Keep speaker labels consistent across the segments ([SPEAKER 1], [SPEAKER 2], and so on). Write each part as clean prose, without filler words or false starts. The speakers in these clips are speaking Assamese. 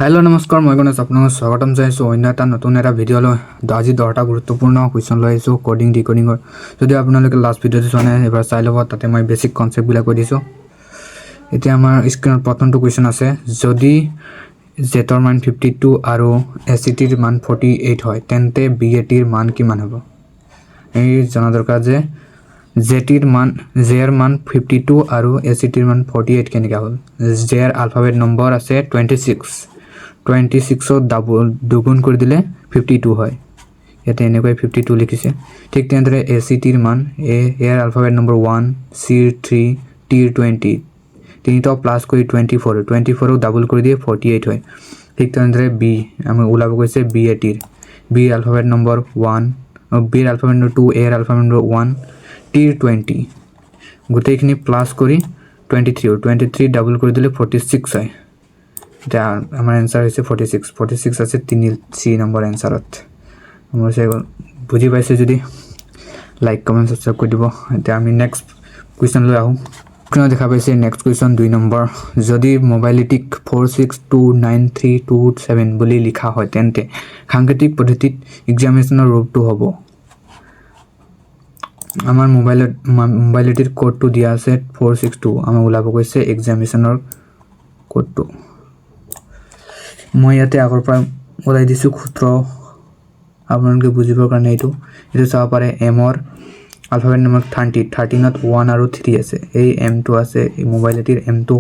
[SPEAKER 1] হেল্ল', নমস্কাৰ। মই গণেশ, আপোনালোক স্বাগতম জনাইছোঁ অন্য এটা নতুন এটা ভিডিঅ'লৈ। আজি 10টা গুৰুত্বপূৰ্ণ কুৱেশ্যন লৈ আহিছোঁ ক'ডিং ডিক'ডিঙৰ। যদি আপোনালোকে লাষ্ট ভিডিঅ'টো চোৱা নাই, এবাৰ চাই ল'ব। তাতে মই বেছিক কনচেপ্টবিলাক কৈ দিছোঁ। এতিয়া আমাৰ স্ক্ৰীণত প্ৰথমটো কুৱেশ্যন আছে, যদি জেটৰ মান 52 আৰু এ চি টিৰ মান 48 হয়, তেন্তে বি এ টিৰ মান কিমান হ'ব? এই জনা দৰকাৰ যে জেটিৰ মান, জেৰ মান 52 আৰু এ চি টিৰ মান 48 কেনেকৈ হ'ল? জেৰ আলফাবেট নম্বৰ আছে 26। 26ত ডাবল, দুগুণ কৰি দিলে 52 হয়। ইয়াতে এনেকুৱাই 52 লিখিছে। ঠিক তেনেদৰে এ চি টিৰ মান, এৰ আলফাবেট নম্বৰ 1, চিৰ 3, টিৰ 20, তিনিটাও প্লাছ কৰি 24। 24ক ডাবল কৰি দিয়ে 48 হয়। ঠিক তেনেদৰে বি আমি ওলাব কৈছে, বি এ টিৰ, বিৰ আলফাবেট নম্বৰ 1, বিৰ আলফাবেট নম্বৰ 2, এৰ আলফাবেট নম্বৰ 1, টিৰ 20, গোটেইখিনি প্লাছ কৰি 23 হয়। 23 ডাবল কৰি দিলে 46 হয়। এতিয়া আমাৰ এনচাৰ হৈছে 46। 46 আছে তিনি চি নম্বৰ এনচাৰত। আমাৰ চাই গ'ল। বুজি পাইছে যদি লাইক, কমেণ্ট, ছাবস্ক্ৰাইব কৰি দিব। এতিয়া আমি নেক্সট কুৱেশ্যন লৈ আহোঁ। স্ক্ৰীণত দেখা পাইছে নেক্সট কুৱেশ্যন 2 নম্বৰ। যদি মোবাইলিটিক 4629327 বুলি লিখা হয়, তেন্তে সাংকেতিক পদ্ধতিত এক্সামিনেশ্যনৰ ৰূপটো হ'ব? আমাৰ মোবাইলত মোবাইলিটিৰ ক'ডটো দিয়া আছে 462। আমাক ওলাব কৈছে এক্সামিনেশ্যনৰ ক'ডটো। মই ইয়াতে আগৰ পৰা ওলাই দিছোঁ সূত্ৰ আপোনালোকে বুজিবৰ কাৰণে। এইটো চাব পাৰে, এমৰ আলফাবেট নম্বৰ 30, 13ত 1 আৰু 3 আছে। এই এমটো আছে, এই মোবাইলিটিৰ এমটো।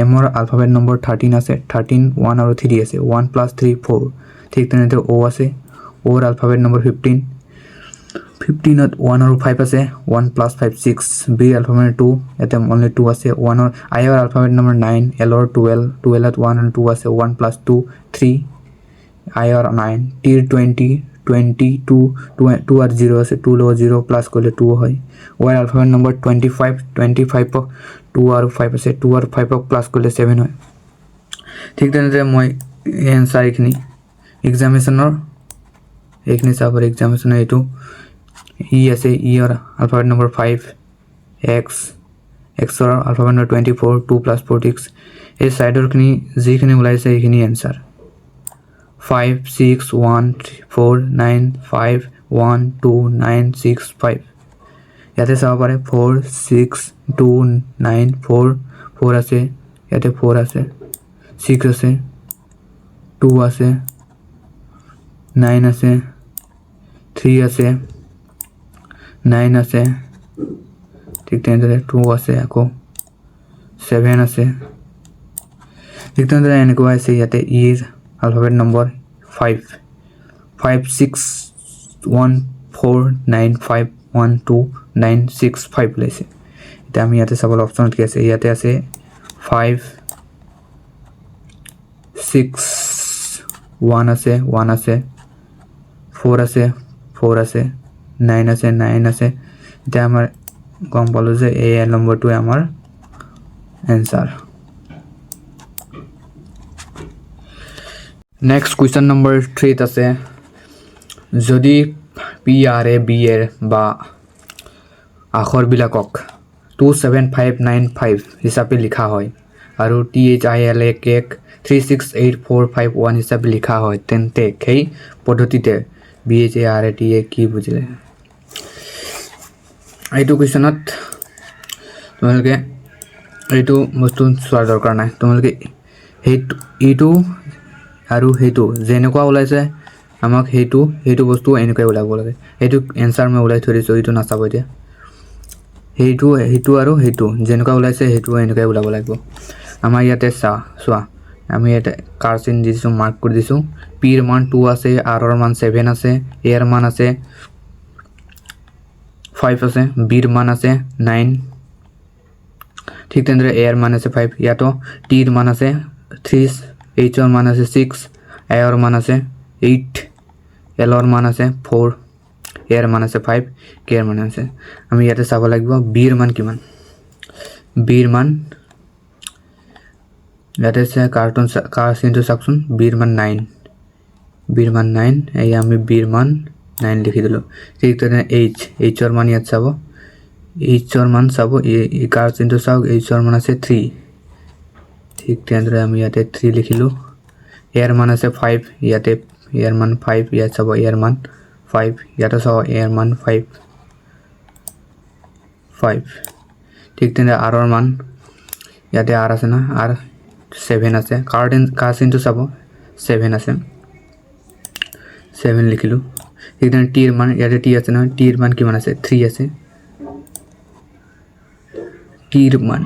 [SPEAKER 1] এমৰ আলফাবেট নম্বৰ 13 আছে, 13, 1 আৰু 3 আছে, 1 প্লাছ 3 4। ঠিক তেনেদৰে অ' আছে। অ'ৰ আলফাবেট নম্বৰ 15, 15ত 1 আৰু 5 আছে, 1 প্লাছ 5 6। বিৰ আলফাবেট 2, ইয়াতে অনলি 2 আছে ওৱানৰ। আইৰ আলফাবেট নম্বৰ 9, এলৰ 12, 12ত 1 আৰু 2 আছে, 1 প্লাছ 2 3। আইৰ 9, টিৰ 20, 22, 2, 2 আৰু জিৰ' আছে, 2 লগত জিৰ' প্লাছ কৰিলে 2 হয়। ৱাইৰ আলফাবেট নম্বৰ 25, 25ক 2 আৰু 5 আছে, 2 আৰু 5ক প্লাছ কৰিলে 7 হয়। ঠিক তেনেদৰে মই এই এনচাৰ এইখিনি এক্সামিনেশ্যনৰ এইখিনি চাব পাৰি। এক্সামিনেশ্যনৰ এইটো ই আছে, ইৰ আলফাবেট নম্বৰ 5, এক্স, এক্সৰ alphabet number 24, 2 plus 4 6। এই ছাইডৰখিনি যিখিনি ওলাইছে, এইখিনি answer 5 6 1 4 9 5 1 2 9 6 5। ইয়াতে চাব পাৰে, 4 6 2 9 4, 4 আছে ইয়াতে, 4 আছে, 6 আছে, 2 আছে, 9 আছে, 3 আছে, 9 আছে। ঠিক তেনেদৰে 2 আছে, আকৌ 7 আছে। ঠিক তেনেদৰে এনেকুৱা আছে। ইয়াতে ইৰ alphabet number 5, 5 6 1 4 9 5 1 2 9 6 5 ওলাইছে। এতিয়া আমি ইয়াতে চাবলৈ অপশ্যনত কি আছে? ইয়াতে আছে 5 6 1 আছে, 1 আছে, 4 আছে, 4 আছে, 9 আছে, 9 আছে। এতিয়া আমাৰ গম পালোঁ যে এই নম্বৰটোৱে আমাৰ এনচাৰ। নেক্সট কুৱেশ্যন নম্বৰ 3ত আছে, যদি পি আৰ এ বি এৰ বা আখৰবিলাকক 27595 হিচাপে লিখা হয় আৰু T H I L A কেক 368451 হিচাপে লিখা হয়, তেন্তে সেই পদ্ধতিতে B H A R A T A কি বুজিলে? এইটো কুৱেশ্যনত তোমালোকে এইটো বস্তু চোৱাৰ দৰকাৰ নাই। তোমালোকে সেইটো, এইটো আৰু সেইটো যেনেকুৱা ওলাইছে, আমাক সেইটো বস্তু এনেকুৱাই ওলাব লাগে। সেইটো এনচাৰ মই ওলাই থৈ দিছোঁ, এইটো নাচাব এতিয়া। সেইটো আৰু সেইটো যেনেকুৱা ওলাইছে, সেইটো এনেকুৱাই ওলাব লাগিব। আমাৰ ইয়াতে চোৱা, আমি ইয়াতে কাৰ চিন দিছোঁ, মাৰ্ক কৰি দিছোঁ। পিৰ মান 2 আছে, আৰৰ মান 7 আছে, এৰ মান আছে 5 আছে, বিৰ মান আছে 9। ঠিক তেনেদৰে এৰ মান আছে 5। ইয়াতো টিৰ মান আছে 3, এইচৰ মান আছে 6, এৰ মান আছে 8, এলৰ মান আছে 4, এৰ মান আছে 5, কেৰ মান আছে। আমি ইয়াতে চাব লাগিব বিৰ মান কিমান। বিৰ মান ইয়াতে আছে। কাৰ্টুন কাৰ চিনটো চাওকচোন। বিৰ মান 9, বিৰ মান 9। এই আমি বিৰ মান 9 লিখি দিলোঁ। ঠিক তেনে এইচৰ মান ইয়াত চাব, এইচৰ মান চাব, এই কাৰ চিনটো চাওক, এইচৰ মান আছে 3। ঠিক তেনেদৰে আমি ইয়াতে 3 লিখিলোঁ। এৰ মান আছে 5। ইয়াতে ইয়াৰ মান 5। ইয়াত চাব, ইয়াৰ মান 5। ইয়াতো চাব, ইয়াৰ মান 5, 5। ঠিক তেনেদৰে আৰৰ মান, ইয়াতে আৰ আছে না, আৰ 7 আছে। কাৰ চিনটো চাব, 7 আছে, 7 লিখিলোঁ। ঠিক তেনেদৰে টিৰ মান, ইয়াতে টি আছে নহয়, টিৰ মান কিমান আছে? 3 আছে। টিৰ মান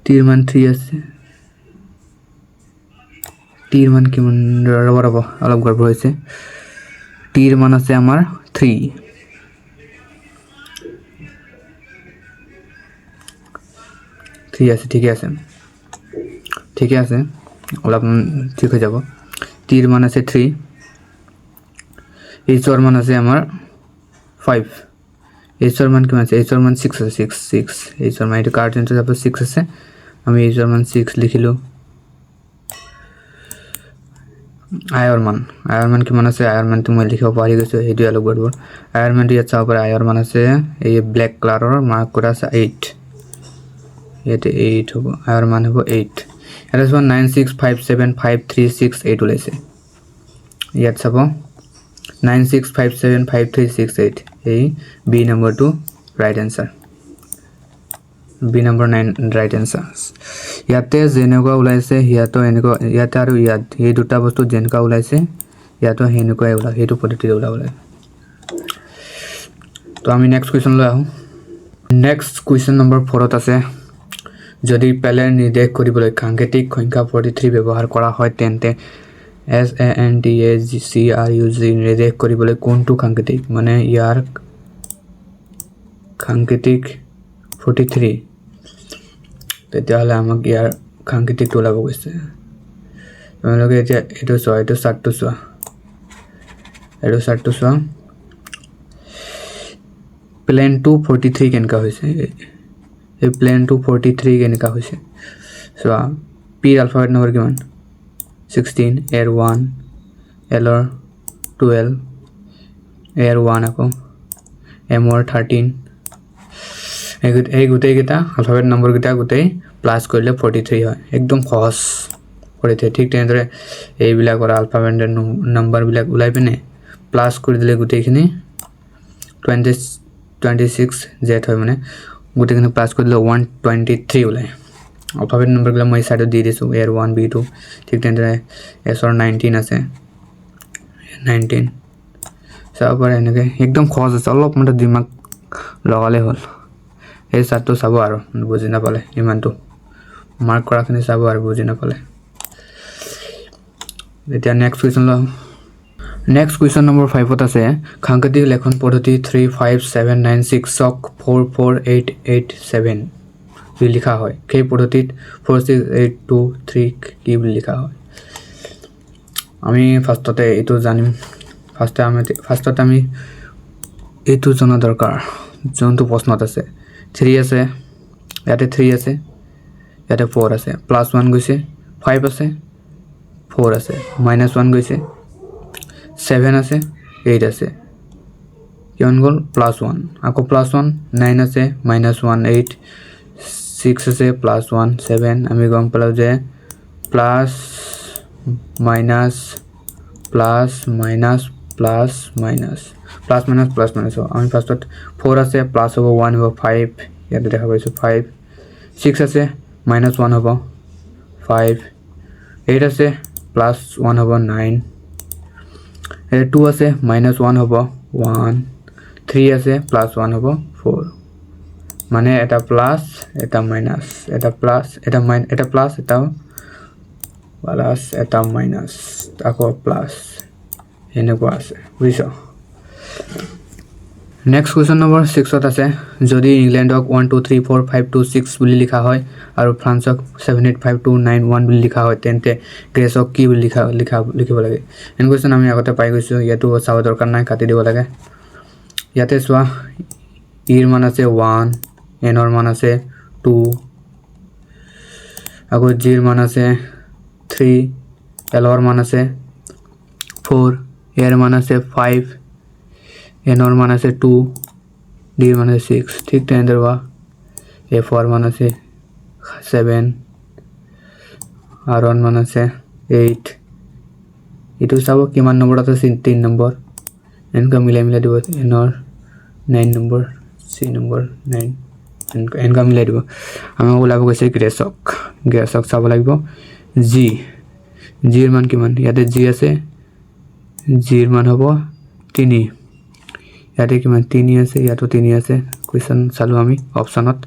[SPEAKER 1] 3 আছে। টিৰ মান কিমান? ৰ'ব, ৰ'ব, অলপ গড়বড় হৈছে। টিৰ মান আছে আমাৰ 3। 3 আছে, ঠিকে আছে, ঠিকে আছে, অলপ ঠিক হৈ যাব। টিৰ মান আছে 3। এইচৰ মান আছে আমাৰ 5। এইচৰ মান কিমান আছে? এইচৰ মান 6 আছে, 6, 6 এইচৰ মান। এইটো কাৰ্টেনটো যাব, 6 আছে। আমি এইচৰ মান 6 লিখিলোঁ। আয়ৰ মান কিমান আছে? আয়ৰ মানটো মই লিখিব পাহৰি গৈছোঁ, সেইটোৱে অলপ গড়বড়। আয়ৰ মানটো ইয়াত চাব পাৰে। আয়ৰ মান আছে, এই ব্লেক কালাৰৰ মাৰ্ক কৰা আছে, 8। ইয়াতে 8 হ'ব, আয়ৰ মান হ'ব 8। ইয়াতে চাব, 9 6 5 7 5 3 6 8 ওলাইছে। ইয়াত চাব, 9 6 5 7 5 3 6 8। এই বি নম্বৰটো right answer. B number 9 right answer. ইয়াতে যেনেকুৱা ওলাইছে, ইয়াতো এনেকুৱা। ইয়াতে আৰু ইয়াত এই দুটা বস্তু যেনেকুৱা ওলাইছে, ইয়াতো সেনেকুৱাই ওলাব, সেইটো পদ্ধতিৰে ওলাব লাগে। তো আমি নেক্সট কুৱেশ্যনলৈ আহোঁ। নেক্সট কুৱেশ্যন নম্বৰ 4ত আছে, যদি পেলেৰ নিৰ্দেশ কৰিবলৈ সাংকেতিক সংখ্যা 43 ব্যৱহাৰ কৰা হয়, তেন্তে SANTA G C R U G নিৰ্দেশ কৰিবলৈ কোনটো সাংকেতিক? মানে ইয়াৰ সাংকেতিক 43, তেতিয়াহ'লে আমাক ইয়াৰ সাংকেতিকটো ওলাব কৈছে। তোমালোকে এতিয়া এইটো চোৱা, এইটো চাৰ্টটো চোৱা, এইটো চাৰ্টটো চোৱা। প্লেনটো 43 কেনেকুৱা হৈছে? এই প্লেনটো 43 কেনেকুৱা হৈছে চোৱা। পিৰ আলফাবেট নম্বৰ কিমান? 16। এৰ 1, এলৰ 12, এৰ 1, আকৌ এমৰ 13। এই গোটেইকেইটা আলফাবেট নম্বৰকেইটা গোটেই প্লাছ কৰিলে 43 হয়। একদম সহজ, 43। ঠিক তেনেদৰে এইবিলাকৰ আলফাবেট নম্বৰবিলাক ওলাই পিনে প্লাছ কৰি দিলে গোটেইখিনি 26 জেড হয়। মানে গোটেইখিনি প্লাছ কৰি দিলে 123 ওলায়। আলফাবেট নম্বৰবিলাক মই ছাইডত দি দিছোঁ, এৰ 1, বি 2। ঠিক তেনেদৰে এছৰ 19 আছে, 19 চাব পাৰে। এনেকৈ একদম সহজ আছে, অলপ মানে দিমাগ লগালেই হ'ল। এই চাৰ্টটো চাব আৰু বুজি নাপালে, ইমানটো মাৰ্ক কৰাখিনি চাব আৰু বুজি নাপালে। এতিয়া নেক্সট কুৱেশ্যন লওঁ। নেক্সট কুৱেশ্যন নম্বৰ 5ত আছে, সাংকেতিক লেখন পদ্ধতি 3 5 7 9 6ক 4 4 8 8 7 বুলি লিখা হয়। সেই পদ্ধতিত 4 6 8 2 3 কি বুলি লিখা হয়? আমি ফাৰ্ষ্টতে এইটো জানিম। ফাৰ্ষ্টতে আমি এইটো জনা দৰকাৰ, যোনটো প্ৰশ্নত আছে। 3 আছে ইয়াতে, 3 আছে ইয়াতে, 4 আছে, প্লাছ 1 গৈছে। 5 আছে, 4 আছে, মাইনাছ 1 গৈছে। 7 আছে, 8 আছে, কিমান গ'ল? প্লাছ 1, আকৌ প্লাছ 1। 9 আছে, মাইনাছ 1, 8। 6 আছে, প্লাছ 1, 7। আমি গম পালোঁ যে plus minus plus minus plus minus plus minus plus minus হ'ব। আমি ফাৰ্ষ্টত 4 আছে, প্লাছ হ'ব, 1 হ'ব, 5। ইয়াতে দেখা পাইছোঁ 5। 6 আছে, মাইনাছ 1 হ'ব, 5। 8 আছে, প্লাছ 1 হ'ব, 9। 2 আছে, মাইনাছ 1 হ'ব, 1। 3 আছে, প্লাছ 1 হ'ব, 4। মানে এটা প্লাছ, এটা মাইনাছ, এটা প্লাছ, এটা মাইন, এটা প্লাছ, এটা প্লাছ, এটা মাইনাছ, আকৌ প্লাছ, এনেকুৱা আছে, বুজিছ? নেক্সট কুৱেশ্যন নম্বৰ 6ত আছে, যদি ইংলেণ্ডক 1 2 3 4 5 2 6 বুলি লিখা হয় আৰু ফ্ৰান্সক 7 8 5 2 9 1 বুলি লিখা হয়, তেন্তে গ্ৰেছক কি বুলি লিখা লিখা লিখিব লাগে? এনে কুৱেশ্যন আমি আগতে পাই গৈছোঁ। ইয়াতো চাব দৰকাৰ নাই, কাটি দিব লাগে। ইয়াতে চোৱা, ইৰ মান আছে 1, এনৰ মান আছে 2, আকৌ জিৰ মান আছে 3, এলৰ মান আছে 4, এৰ মান আছে 5, এনৰ মান আছে 2, ডিৰ মান আছে 6। ঠিক তেনেদৰে এফৰ মান আছে 7। আৰৰ মান আছে এইট। এইটো চাব কিমান নম্বৰত আছে, তিনি নম্বৰ। এনেকুৱা মিলাই মিলাই দিব। এনৰ nine number, C number nine, এনেকুৱা এনেকুৱা মিলাই দিব। আমাক ওলাব গৈছে গ্ৰেছক। গ্ৰেছক চাব লাগিব। জি, জিৰ মান কিমান? ইয়াতে জি আছে, জিৰ মান হ'ব তিনি। ইয়াতে কিমান? তিনি আছে, ইয়াতো তিনি আছে। কুৱেশ্যন চালোঁ আমি অপশ্যনত।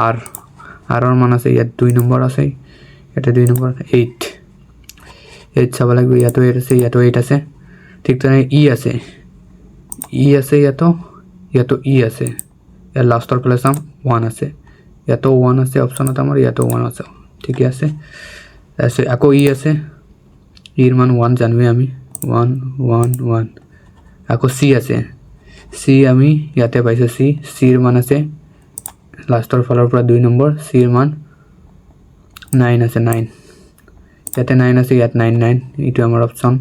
[SPEAKER 1] আৰ, আৰৰ মান আছে ইয়াত দুই নম্বৰ আছে, ইয়াতে দুই নম্বৰ। এইট, এইট চাব লাগিব। ইয়াতো এইট আছে, ইয়াতো এইট আছে। ঠিক তেনেকৈ ই আছে, ই আছে ইয়াতো, ইয়াতো ই আছে। ইয়াৰ লাষ্টৰ ফালে চাম, ওৱান আছে। ইয়াতো ওৱান আছে অপশ্যনত আমাৰ, ইয়াতো ওৱান আছে, ঠিকে আছে। তাৰপিছত আকৌ ই আছে, ইৰ মান ওৱান জানোৱেই আমি, ওৱান ওৱান ওৱান। আকৌ চি আছে। চি আমি ইয়াতে পাইছোঁ। চি, চিৰ মান আছে লাষ্টৰ ফালৰ পৰা দুই নম্বৰ। চিৰ মান নাইন আছে, নাইন। ইয়াতে নাইন আছে, ইয়াত নাইন, নাইন। এইটো আমাৰ অপশ্যন।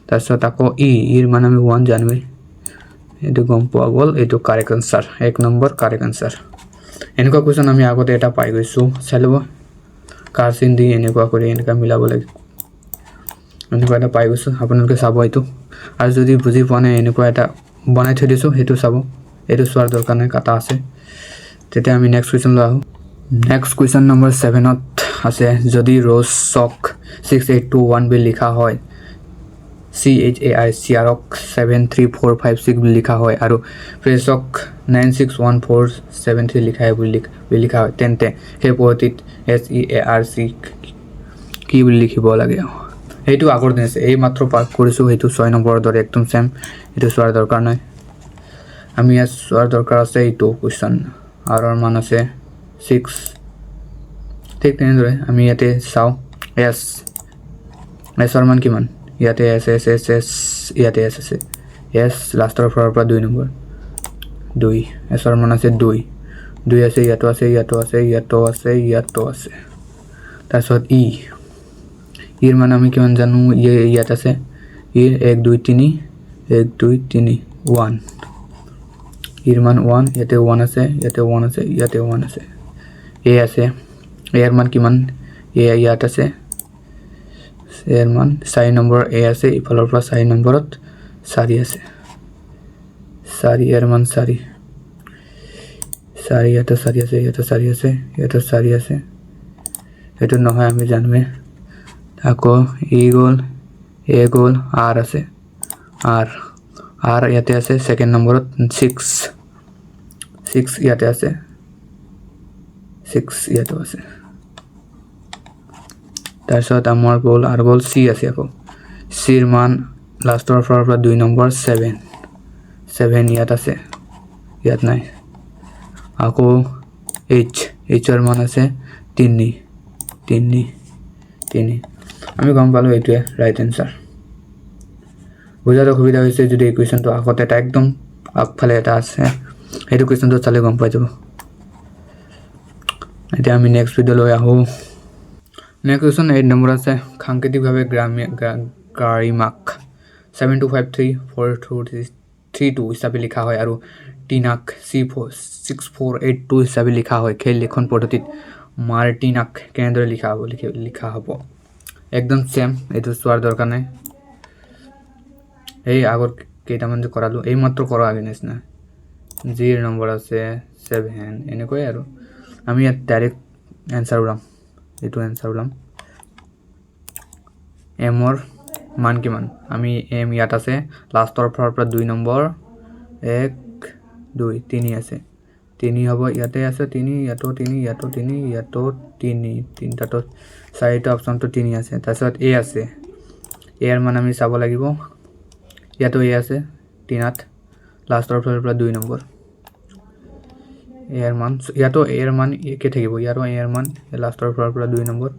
[SPEAKER 1] তাৰপিছত আকৌ ই, ইৰ মান আমি ওৱান জানোৱেই। এইটো গম পোৱা গ'ল, এইটো কাৰেক্ট আনচাৰ, এক নম্বৰ কাৰেক্ট আনচাৰ। এনেকুৱা কুৱেশ্যন আমি আগতে এটা পাই গৈছোঁ, চাই ল'ব। কাৰ চিন দি এনেকুৱা কৰি এনেকুৱা মিলাব লাগে। এনেকুৱা এটা পাই গৈছোঁ, আপোনালোকে চাব এইটো। আৰু যদি বুজি পোৱা নাই, এনেকুৱা এটা বনাই থৈ দিছোঁ, সেইটো চাব। এইটো চোৱাৰ দৰকাৰ নাই, কাটা আছে। তেতিয়া আমি নেক্সট কুৱেশ্যন লৈ আহোঁ। নেক্সট কুৱেশ্যন নম্বৰ ছেভেনত আছে, যদি ৰ'জক 6821 বুলি লিখা হয়, CHAI চিয়াৰক 73456 বুলি লিখা হয় আৰু প্ৰেছক 961473 লিখা হয় বুলি লিখা হয়, তেন্তে সেই পদ্ধতিত SEARC কি বুলি লিখিব লাগে? সেইটো আগৰ দিন আছে, এই মাত্ৰ পাছ কৰিছোঁ। সেইটো ছয় নম্বৰৰ দৰে একদম ছেম। এইটো চোৱাৰ দৰকাৰ নাই। আমি ইয়াত চোৱাৰ দৰকাৰ আছে এইটো কুৱেশ্যন। আৰৰ মান আছে ছিক্স। ঠিক তেনেদৰে আমি ইয়াতে চাওঁ, এছ, এছৰ মান কিমান? ইয়াতে এছ, এছ, এছ, এছ, ইয়াতে এছ আছে। এছ লাষ্টৰ ফালৰ পৰা দুই নম্বৰ, দুই। এছৰ মান আছে দুই। দুই আছে, ইয়াতো আছে, ইয়াতো আছে, ইয়াতো আছে, ইয়াতো আছে। তাৰপিছত ই, ইৰ মান আমি কিমান জানো? ইয়াত আছে ইৰ এক, দুই, তিনি, এক, দুই, তিনি, ওৱান। ইৰ মান ওৱান। ইয়াতে ওৱান আছে, ইয়াতে ওৱান আছে, ইয়াতে ওৱান আছে। এ আছে। এৰ মান কিমান? এ ইয়াত আছে। এৰ মান চাৰি নম্বৰ। এ আছে, ইফালৰ পৰা চাৰি নম্বৰত চাৰি আছে, চাৰি। এৰ মান চাৰি, চাৰি। ইয়াতে চাৰি আছে, ইয়াতে চাৰি আছে, ইয়াতে চাৰি আছে। সেইটো নহয়, আমি জানোৱে। আকৌ ই গ'ল, এ গ'ল, আৰ আছে। আৰ, আৰ ইয়াতে আছে ছেকেণ্ড নম্বৰত, ছিক্স। ছিক্স ইয়াতে আছে, ছিক্স ইয়াতো আছে। তাৰপিছত আমাৰ গ'ল আৰু গ'ল, চি আছে আকৌ। চিৰ মান লাষ্টৰ ফালৰ পৰা দুই নম্বৰ, ছেভেন। ছেভেন ইয়াত আছে, ইয়াত নাই। আকৌ এইচ, এইচৰ মান আছে তিনি, তিনি, তিনি। আমি গম পালোঁ এইটোৱে ৰাইট এনচাৰ। বুজাত অসুবিধা হৈছে যদি এই কুৱেশ্যনটো আগতে এটা একদম আগফালে এটা আছে, সেইটো কুৱেশ্যনটো চালে গম পাই যাব। এতিয়া আমি নেক্সট ভিডিঅ' লৈ আহোঁ। নেক্সট কুৱেশ্যন এইট নম্বৰ আছে, সাংকেতিকভাৱে গ্ৰাম্য গাৰিমাক 72534233 2 হিচাপে লিখা হয় আৰু টিনাক C 46482 হিচাপে লিখা হয়। সেই লিখন পদ্ধতিত মাৰ্টিনাক কেনেদৰে লিখা হ'ব, লিখা হ'ব? একদম ছেম, এইটো চোৱাৰ দৰকাৰ নাই। এই আগৰ কেইটামান যে কৰালোঁ, এই মাত্ৰ কৰা আগে নিচিনা। জিৰ নম্বৰ আছে ছেভেন, এনেকুৱাই। আৰু আমি ইয়াত ডাইৰেক্ট এনচাৰ ওলাম, এইটো এনচাৰ ওলাম। এমৰ মান কিমান? আমি এম ইয়াত আছে, লাষ্টৰ ফালৰ পৰা দুই নম্বৰ, এক, দুই, তিনি আছে। তিনি হ'ব। ইয়াতে আছে তিনি, ইয়াতো তিনি, ইয়াতো তিনি, ইয়াতো তিনি, তিনিটাতো, চাৰিটা অপশ্যনটো তিনি আছে। তাৰপিছত এ আছে। এৰ মান আমি চাব লাগিব। ইয়াতো এ আছে টিনাত, লাষ্টৰ ফালৰ পৰা দুই নম্বৰ। এৰ মান ইয়াতো এৰ মান একে থাকিব। ইয়াতো এৰ মান লাষ্টৰ ফালৰ পৰা দুই নম্বৰ।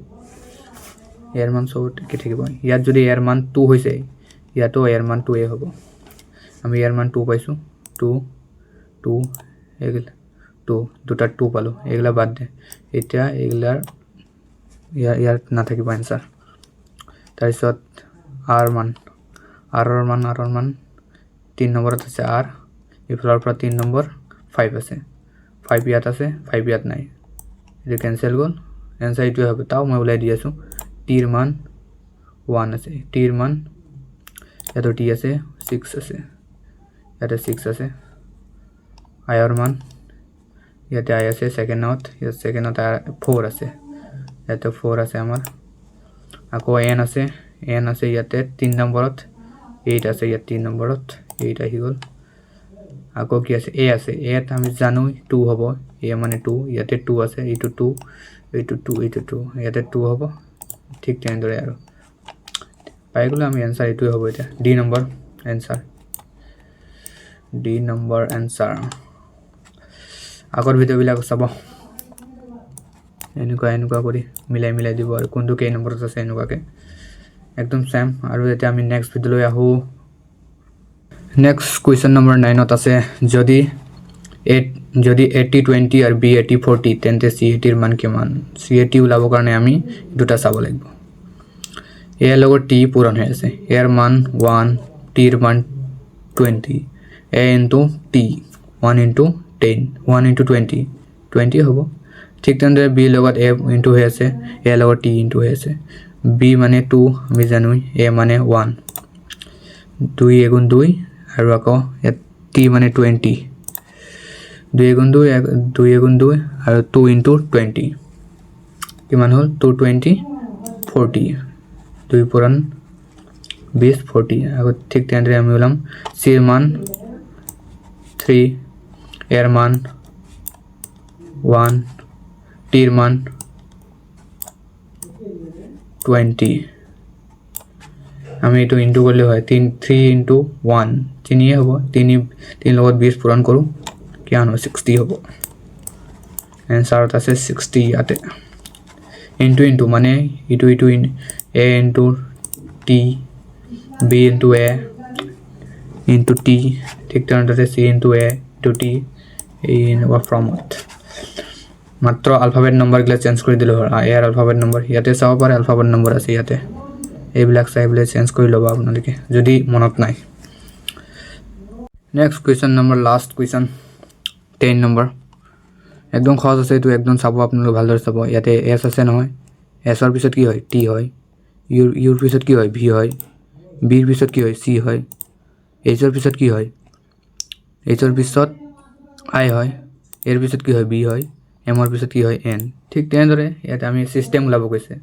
[SPEAKER 1] এৰ মান চবত একে থাকিব। ইয়াত যদি এৰ মান টু হৈছে, ইয়াতো এৰ মান টু এ হ'ব। আমি ইয়াৰ মান টু পাইছোঁ, টু, টু, এইগিলা টু, দুটাত টু পালোঁ। এইগিলা বাদ দে এতিয়া, এইগিলাৰ ইয়াৰ ইয়াত নাথাকিব এনচাৰ। তাৰপিছত আৰ মান, আৰৰ মান, আৰৰ মান তিনি নম্বৰত আছে। আৰ ইফালৰ পৰা তিনি নম্বৰ, ফাইভ আছে। ফাইভ ইয়াত আছে, ফাইভ ইয়াত নাই, এইটো কেঞ্চেল গ'ল। এনচাৰ এইটোৱে হ'ব। তাও মই ওলাই দি আছোঁ। টি টিৰ মান ওৱান আছে, টিৰ মান ইয়াতো টি আছে, ছিক্স আছে, ইয়াতে ছিক্স আছে। আইৰ মান ইয়াতে আই আছে ছেকেণ্ডত, ইয়াত ছেকেণ্ডত ফ'ৰ আছে, ইয়াতে ফ'ৰ আছে আমাৰ। আকৌ এন আছে, এন আছে ইয়াতে তিনি নম্বৰত, এইট আছে ইয়াত তিনি নম্বৰত, এইট আহি গ'ল। আকৌ কি আছে? এ আছে। এত আমি জানো টু হ'ব, এ মানে টু, ইয়াতে টু আছে, এইটো টু, এইটো টু, এইটো টু, ইয়াতে টু হ'ব। ঠিক তেনেদৰে আৰু পাই গ'লে আমি এনচাৰ এইটোৱে হ'ব এতিয়া। D number answer, D number answer. আগৰ ভিডিঅ'বিলাক চাব, এনেকুৱা এনেকুৱা কৰি মিলাই মিলাই দিব আৰু কোনটো কেই নম্বৰত আছে, এনেকুৱাকৈ একদম চেম। আৰু এতিয়া আমি নেক্সট ভিডিঅ'লৈ আহোঁ। নেক্সট কুৱেশ্যন নম্বৰ নাইনত আছে, যদি এ টি 20 আৰু বি এ টি 40, তেন্তে চি এ টিৰ মান কিমান? চি এ টি ওলাবৰ কাৰণে আমি দুটা চাব লাগিব। এৰ লগত টি পূৰণ হৈ আছে, এৰ মান ওৱান, টিৰ মান 20। A into T, 1 into 10, 1 into 20, 20 হ'ব। ঠিক তেনেদৰে বিৰ লগত এ ইনটু হৈ আছে, এৰ লগত টি ইনটু হৈ আছে। বি মানে টু আমি জানোৱেই, এ মানে ওৱান, দুই এগুণ দুই, আৰু আকৌ ইয়াত টি মানে 20। দুই এগুণ দুই, দুই এগুণ দুই আৰু টু ইনটু 20 কিমান হ'ল? টু 20 40, দুই পূৰণ 20, 40। আকৌ ঠিক তেনেদৰে আমি ওলাম চিৰ মান থ্ৰী, এৰ মান ওৱান, টিৰ মান 20। আমি এইটো ইনটু কৰিলে হয় তিনি, থ্ৰী ইনটু ওৱান তিনিয়ে হ'ব। তিনি তিনি লগত 20 পূৰণ কৰোঁ, কিমান হ'ব? 60 হ'ব। এনচাৰত আছে 60। ইয়াতে ইনটু ইনটু মানে ইটো ইটো in a into T, B into A into T, ঠিক তেনেদৰে C into a into T, এই এনেকুৱা ফৰ্মত মাত্ৰ আলফাবেট নম্বৰবিলাক চেঞ্জ কৰি দিলোঁ হ'ল। ইয়াৰ আলফাবেট নম্বৰ ইয়াতে চাব পাৰে, আলফাবেট নম্বৰ আছে ইয়াতে। এইবিলাক চাই পেলাই চেঞ্জ কৰি ল'ব আপোনালোকে যদি মনত নাই। Next question number, last question 10 number. একদম সহজ আছে এইটো, একদম চাব আপোনালোকে, ভালদৰে চাব। ইয়াতে এছ আছে নহয়? এছৰ পিছত কি হয়? টি হয়। ইউৰ ইউৰ পিছত কি হয়? ভি হয়। বিৰ পিছত কি হয়? চি হয়। এইচৰ পিছত কি হয়? এইচৰ পিছত আই হয়। এৰ পিছত কি হয়? বি হয়। এমৰ পিছত কি হয়? এন। ঠিক তেনেদৰে ইয়াতে আমি ছিষ্টেম ওলাব কৈছে।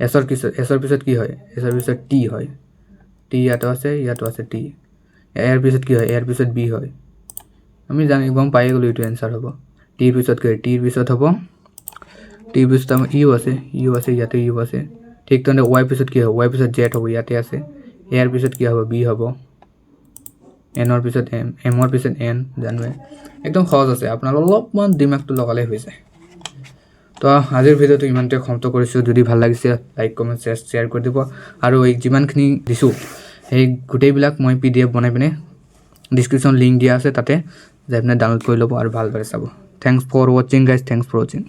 [SPEAKER 1] এছৰ পিছত কি হয়? এছৰ পিছত টি হয়। টি ইয়াতো আছে, ইয়াতো আছে টি। এৰ পিছত কি হয়? এৰ পিছত বি হয়। আমি জানি গম পাই গ'লোঁ এইটো এনচাৰ হ'ব। টিৰ পিছত কি হয়? টিৰ পিছত হ'ব, টিৰ পিছত আমাৰ ইউ আছে, ইউ আছে, ইয়াতে ইউ আছে। ঠিক তেনেদৰে ৱাইৰ পিছত কি হ'ব? ৱাইৰ পিছত জেড হ'ব, ইয়াতে আছে। এৰ পিছত কি হ'ব? বি হ'ব। এনৰ পিছত এম, এমৰ পিছত এন জানোৱে। একদম সহজ আছে, আপোনালোক অলপমান দিমাগটো লগালে হৈ যায়। তো আজিৰ ভিডিঅ'টো ইমানতে সমাপ্ত কৰিছোঁ। যদি ভাল লাগিছে, লাইক, কমেণ্ট, শ্বেয়াৰ কৰি দিব। আৰু এই যিমানখিনি দিছোঁ, সেই গোটেইবিলাক মই পিডিএফ বনাই পিনে ডিছক্ৰিপশ্যন লিংক দিয়া আছে, তাতে যাই পিনে ডাউনলোড কৰি ল'ব আৰু ভালদৰে চাব। Thanks for watching, guys. Thanks for watching.